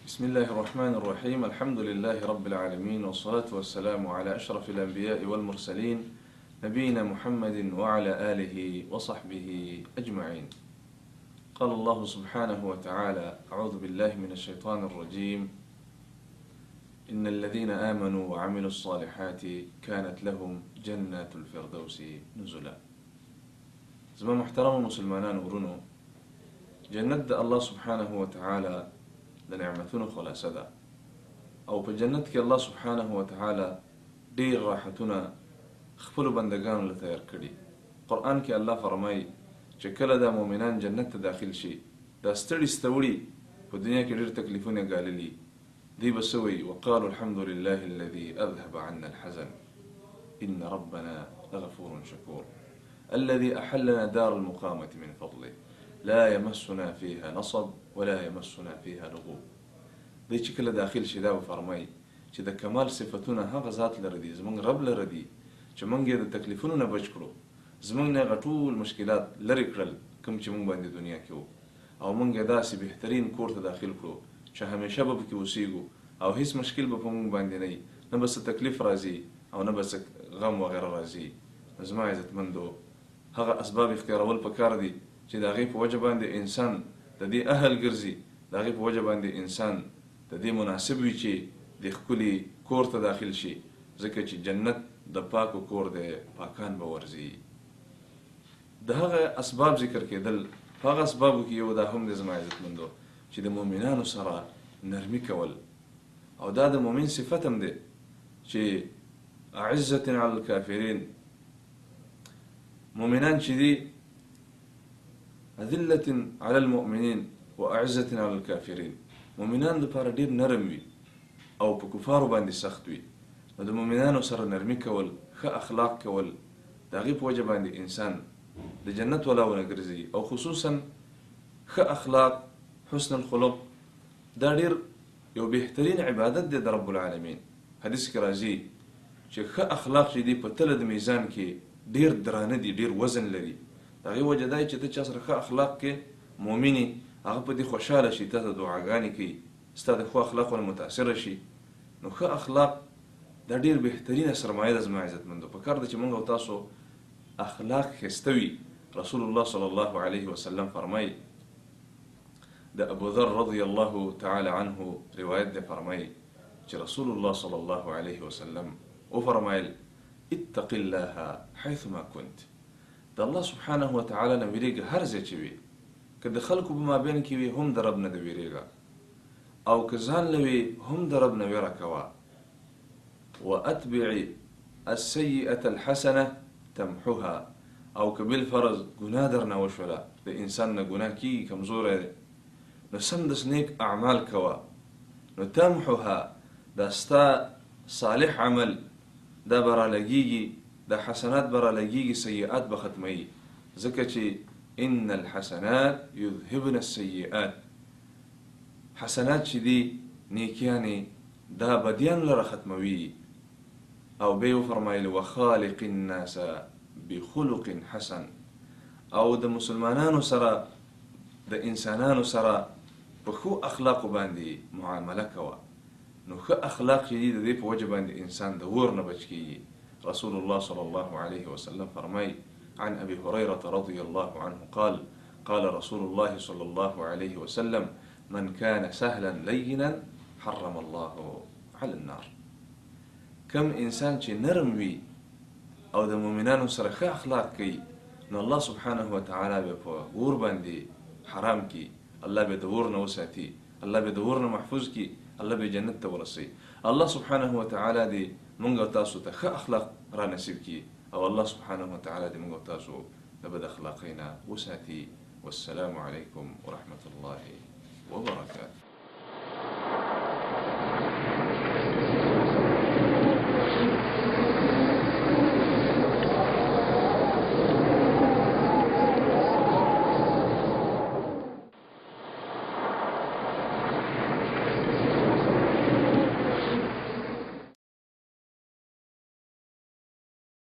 بسم الله الرحمن الرحيم، الحمد لله رب العالمين، والصلاة والسلام على أشرف الأنبياء والمرسلين، نبينا محمد وعلى آله وصحبه أجمعين. قال الله سبحانه وتعالى: أعوذ بالله من الشيطان الرجيم، إن الذين آمنوا وعملوا الصالحات كانت لهم جنات الفردوس نزلا. زما محترم مسلمانانو ورونو، جنت د الله سبحانه وتعالی د نعمتونو خلاصه ده، او په جنت کې الله سبحانه وتعالی ډیر راحتونه خپلو بندګانو له تیار کړي. قرآن کې الله فرمایي چې کله دا مؤمنان جنت ته داخل شي، دا ستړي ستوړي په دنیا کې ډیر تکلیفونه ګاللي، دوی به څه وایي؟ وقالوا الحمد لله الذي أذهب عنا الحزن إن ربنا لغفور شكور الذي أحلنا دار المقامة من فضله لا يمسنا فيها نصب ولا يمسنا فيها لغوب. دی چې کله داخل شي دا به فرمایي چې د کمال صفتونه هغه ذات لره دي، زموږ رب لره دي، چې موږ یې د تکلیفونو نه بچ کړو، زموږ نه هغه ټول مشکلات لرې کړل کوم چې موږ باندې دنیا کې وو، او موږ یې داسې بهترین کور ته داخل کړو چې همیشه به پکې اوسېږو او هیڅ مشکل به په موږ باندې نه وي، نه به څه تکلیف راځي او نه به څه غم وغیره راځي. زما عزتمندو، هغه اسباب اختیارول پکار دي چې د هغې په وجه باندې انسان د دې اهل ګرځي، د هغې په وجه باندې انسان د دې مناسب وي چې د ښکلي کور ته داخل شي، ځکه چې جنت د پاکو کور دی، پاکان به ورځي. د هغه اسباب ذکر کېدل، په هغه اسبابو کې یو دا هم دی زما عزتمندو چې د مؤمنانو سره نرمي کول، او دا د مؤمن صفت هم دی چې اعزة علی الکافرین، مؤمنان چې دي اذلة علی المؤمنین واعزة علی الکافرین، مؤمنان دپاره ډېر نرم وي او په کفارو باندې سخت وي. نو د مؤمنانو سره نرمي کول، ښه اخلاق کول، د هغې په وجه باندې انسان د جنت ولاونه ګرځي. او خصوصا ښه اخلاق، حسن الخلق، دا ډېر یو بهترین عبادت دی د رب العالمین. حدیث کې راځي چې ښه اخلاق چې دي په تله د میزان کې ډېر درانه دي، ډېر وزن لري. د هغې وجه دا چې ته چا سره ښه اخلاق کې مؤمن یې، هغه په دې خوشحاله شي، تا ته دعاګانې کوي، ستا د ښو اخلاقو نه متاثره شي. نو ښه اخلاق دا ډېر بهترینه سرمایه ده زما عزتمندو. په کار ده چې موږ او تاسو اخلاق ښایسته وي. رسول الله صلی الله علیه وسلم فرمایي، د ابو ذر رضی الله تعالی عنه روایت دی، فرمایي چې رسول الله صلی الله علیه وسلم وفرمایل: اتق الله حيثما كنت. د الله سبحانه وتعالی نه ویرېږه هر ځای چې وي، که د خلکو په مابین کې وي هم د رب نه د ویرېږه، او که ځان له وي هم د رب نه ویره کوه. واتبع السيئة الحسنة تمحها، او که بالفرض ګناه درنه وشوله، د انسان نه ګناه کېږي، کمزوری دی، نو سمدس نیک اعمال کوه، نو تمحها، دا ستا صالح عمل دا به رالګېږي، دا حسنات به رالګېږي، سیئات به ختموي، ځکه چې ان الحسنات یذهبن السیئات، حسنات چې دي نیکیانې دا بدیان لره ختموي. او بیا یې وفرمایل: وخالق الناس بخلق حسن، او د مسلمانانو سره، د انسانانو سره په ښو اخلاقو باندې معامله کوه. نو ښه اخلاق چې دي د دې په وجه باندې انسان د اور نه بچ کېږي. رسول الله صلی الله علیه وسلم فرمایي: عن أبي هريرة رضي الله عنه قال: قال رسول الله صلى الله عليه وسلم: من كان سهلا لينا حرم الله على النار. کم انسان چې نرم وي او د مؤمنانو سره ښه اخلاق کوي، نو الله سبحانه وتعالی به په اور باندې حرام کړي، الله به د اور نه وساتي، الله به د اور نه محفوظ کړي، الله به جنت ته ورسوي. الله سبحانه وتعالی دې موږ او تاسو ته ښه اخلاق را نصیب کړي، او الله سبحانه وتعالی دې موږ او تاسو د بد اخلاقۍ نه وساتي. والسلام عليكم ورحمة الله وبركاته.